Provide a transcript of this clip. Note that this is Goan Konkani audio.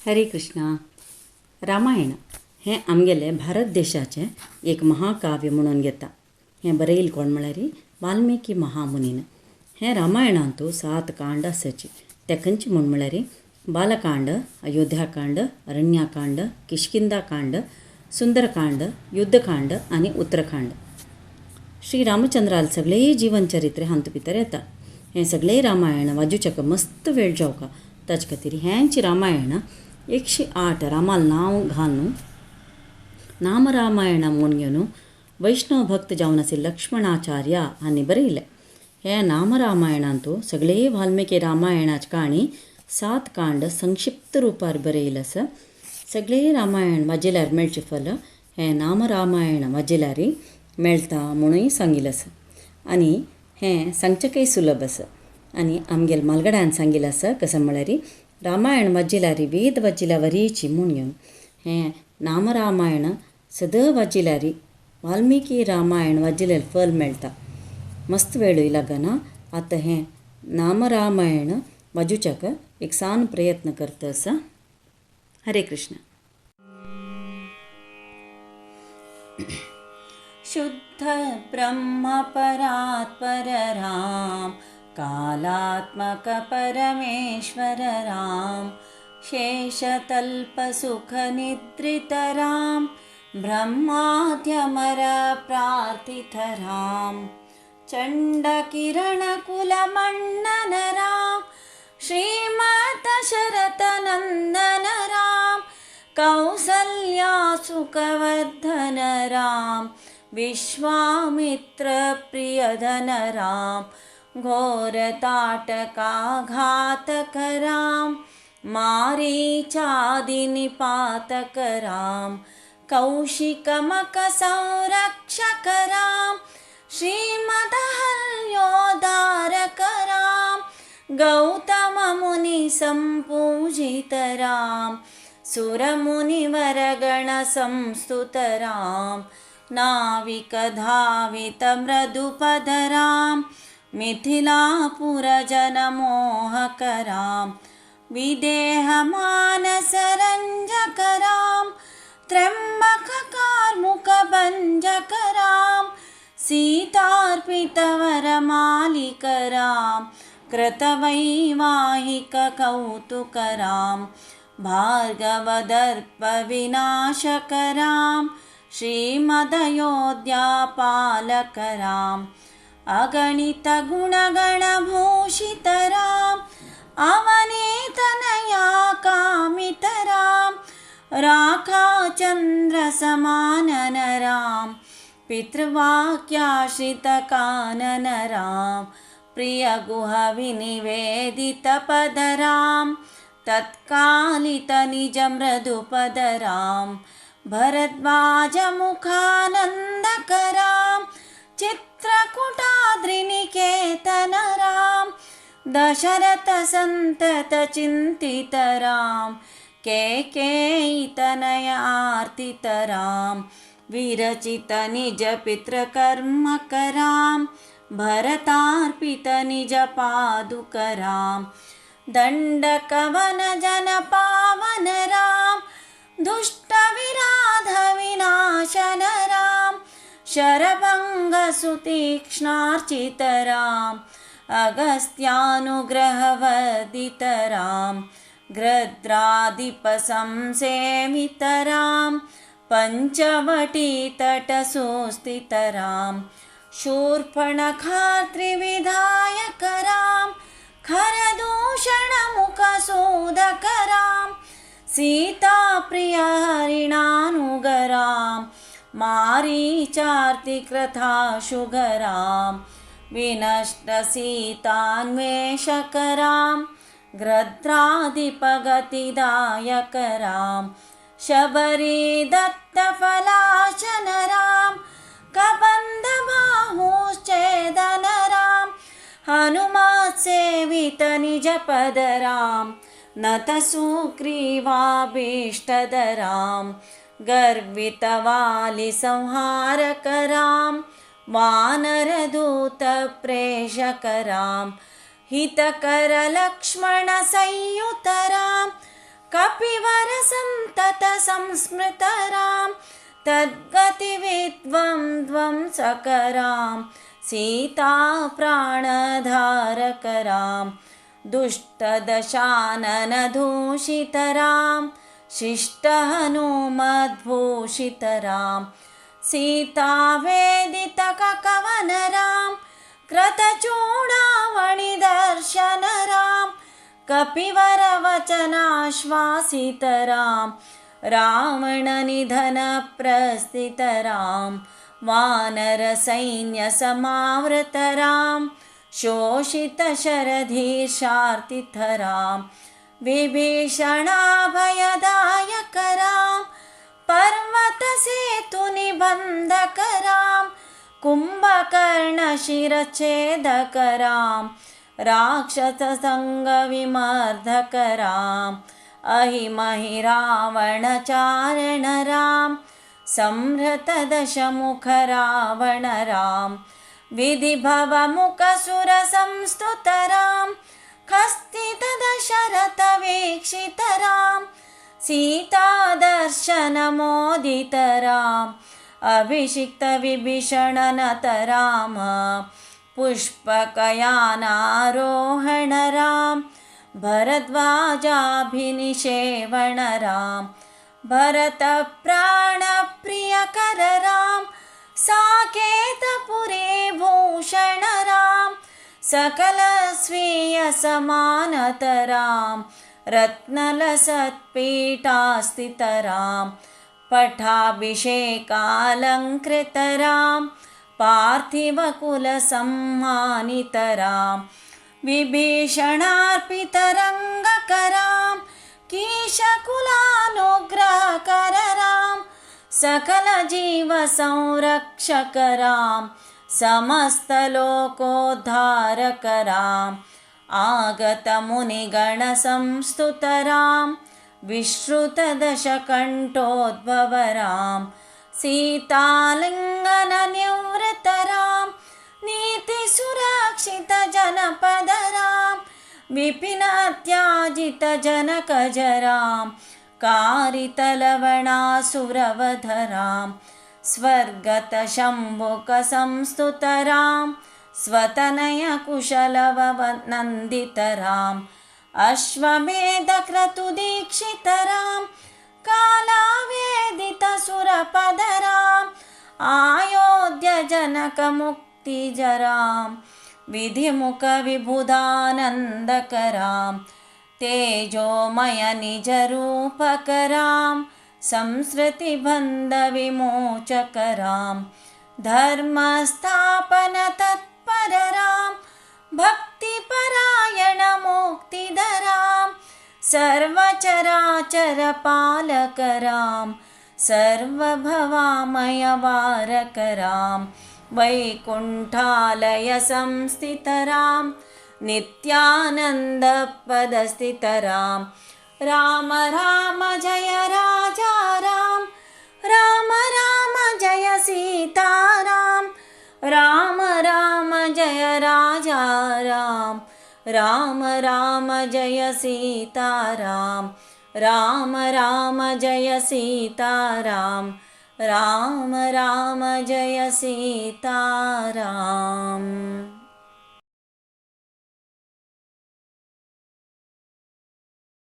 हरे कृष्णा. रामायण हें आमगेलें भारत देशाचें एक महाकाव्य म्हणून घेता. हें बरयलें कोण म्हळ्यार वाल्मिकी महामुनीन. हें रामायणांतू सात कांड आसाची. ते खंयचे म्हूण म्हळ्यार बालकांड, अयोध्याकांड, अरण्याकांड, किष्किंधाकांड, सुंदरकांड, युद्धकांड आनी उत्तरकांड. श्री रामचंद्राल सगळें जीवन चरित्र हातूंत भितर येता. हें सगळें रामायण वाजूच्याक मस्त वेळ जावका. ताचे खातीर हेंच रामायण 108 रामाल नांव घालून नाम रामायण म्हूण घेवन वैष्णव भक्त जावन आशिल्ले लक्ष्मणाचार्य हांणी बरयलें. हें नाम रामायणांतू सगळे वाल्मिकी रामायणाची काणी 7 कांड संक्षिप्त रुपार बरयलें आसा. सगळें रामायण वाजिल्यार मेळचें फल हें नाम रामायण वाजिल्यार मेळटा म्हणूय सांगिल्लें आसा. आनी हें सांगचेकय सुलभ आसा. आनी आमगेले म्हालगड्यान सांगिल्लें आसा कशें म्हळ्यार रामायण वाचिल्यार वेद वाचिल्या वरीची म्हूण घेवन हें नाम रामायण सदां वाचिल्यार वाल्मिकी रामायण वाचिल्यार फल मेळटा. मस्त वेळूय लागना. आतां हें नाम रामायण वाजूच्याक एक सान प्रयत्न करता आसा. हरे कृष्ण. शुद्ध ब्रह्म परात्पर राम, कालात्मक परमेश्वर राम, शेषतल्पसुखनिद्रित राम, ब्रह्माद्यमर प्रार्थित राम, चण्डकिरणकुलमण्डन राम, श्रीमदशरथनन्दन राम, कौसल्यासुखवर्धन राम, विश्वामित्रप्रियधन राम, घोरताटकाघातक राम, मारीचादिनिपातक राम, कौशिकमकसंरक्षक राम, श्रीमदहल्योद्धारक राम, गौतममुनिसम्पूजित राम, सुरमुनिवरगणसंस्तुत राम, नाविकधावितमृदुपद राम, मिथिलापुरजनमोहक राम, विदेहमानसरञ्जक राम, त्र्यम्बककार्मुकभञ्जक राम, सीतार्पितवरमालिक राम, कृतवैवाहिककौतुक राम, भार्गवदर्पविनाशक राम, श्रीमदयोध्यापालक राम, अगणितगुणगणभूषित राम, अवनीतनया कामित राम, राखाचन्द्रसमानन राम, पितृवाक्याश्रितकानन राम, प्रियगुहविनिवेदितपद राम, तत्कालितनिजमृदुपद राम, भरद्वाजमुखानन्दक राम, चित्रकूटाद्रिनिकेतन राम, दशरथसन्ततचिन्तित राम, केकेयितनयार्तित राम, विरचितनिजपितृकर्मक राम, भरतार्पितनिजपादुक राम, दण्डकवनजनपावन राम, दुष्टविराधविनाशन राम, शरभङ्गसुतीक्ष्णार्चित राम, अगस्त्यानुग्रहवर्धित राम, गृध्राधिपसंसेवित राम, पञ्चवटीतटसुस्थित राम, शूर्पणखात्रिविधायक राम, खरदूषणमुखसूदक राम, सीताप्रियहरिणानुग राम, मारीचार्तिकृथाशुग राम, विनष्टसीतान्वेषक राम, गृध्राधिपगतिदायक राम, शबरीदत्तफलाशन राम, कबन्धबाहुश्चेदन राम, हनुमत्सेवितनिजपद राम, नतसुग्रीवाभीष्टद राम, गर्वितवालिसंहारक राम, वानरदूतप्रेषक राम, हितकरलक्ष्मणसंयुत राम, कपिवर सन्ततसंस्मृतरां तद्गतिविद्वं ध्वंसकरां सीताप्राणधारकरां दुष्टदशाननदूषितरां शिष्टहनुमद्भूषितरां सीतावेदितकवनरां कृतचूडामणिदर्शनरां कपिवरवचनाश्वासितरां रावणनिधनप्रस्थितरां वानरसैन्यसमावृतरां शोषितशरधीर्षार्तिधरां विभीषणाभयदायकरां पर्वतसेतुनिबन्धकरां कुम्भकर्णशिरच्छेदकरां राक्षससङ्गविमर्धकरां अहिमहिरावणचारणरां संहृतदशमुखरावणरां विधिभवमुखसुरसंस्तुतरां खस्तितदशरथवीक्षितरां सीतादर्शनमोदितरां अभिषिक्तविभीषणनतराम पुष्पकयानारोहणरां भरद्वाजाभिनिषेवणरां भरतप्राणप्रियकररां साकेतपुरे भूषणरां सकलस्वीयसमानतरां रत्नलसत्पीठास्थितरां पट्टाभिषेकालङ्कृतरां पार्थिवकुलसम्मानितरां विभीषणार्पितरङ्गकरां कीशकुलानुग्रहकररां सकलजीवसंरक्षकरां समस्तलोकोद्धारकरां आगतमुनिगणसंस्तुतरां विश्रुतदशकण्ठोद्भवरां सीतालिङ्गननिवृतरां नीतिसुरक्षितजनपदरां विपिनत्याजितजनकजरां कारितलवणासुरवधरां स्वर्गतशम्भुकसंस्तुतरां स्वतनयकुशलवनन्दितरां अश्वमेधक्रतुदीक्षितरां कालावेदितसुरपदरां आयोध्यजनकमुक्तिजरां विधिमुखविबुधानन्दकरां तेजोमयनिजरूपकरां संसृतिबन्धविमोचकरां धर्मस्थापनतत्पररां भक्तिपरायणमुक्तिधरां सर्वचराचरपालकरां सर्वभवामयवारकरां वैकुण्ठालयसंस्थितरां नित्यानन्दपदस्थितरां राम राम जय राजा राम राम राम जय सीता राम राम राम जय राजा राम राम राम जय सीता राम राम राम जय सीता राम राम राम जय सीता राम।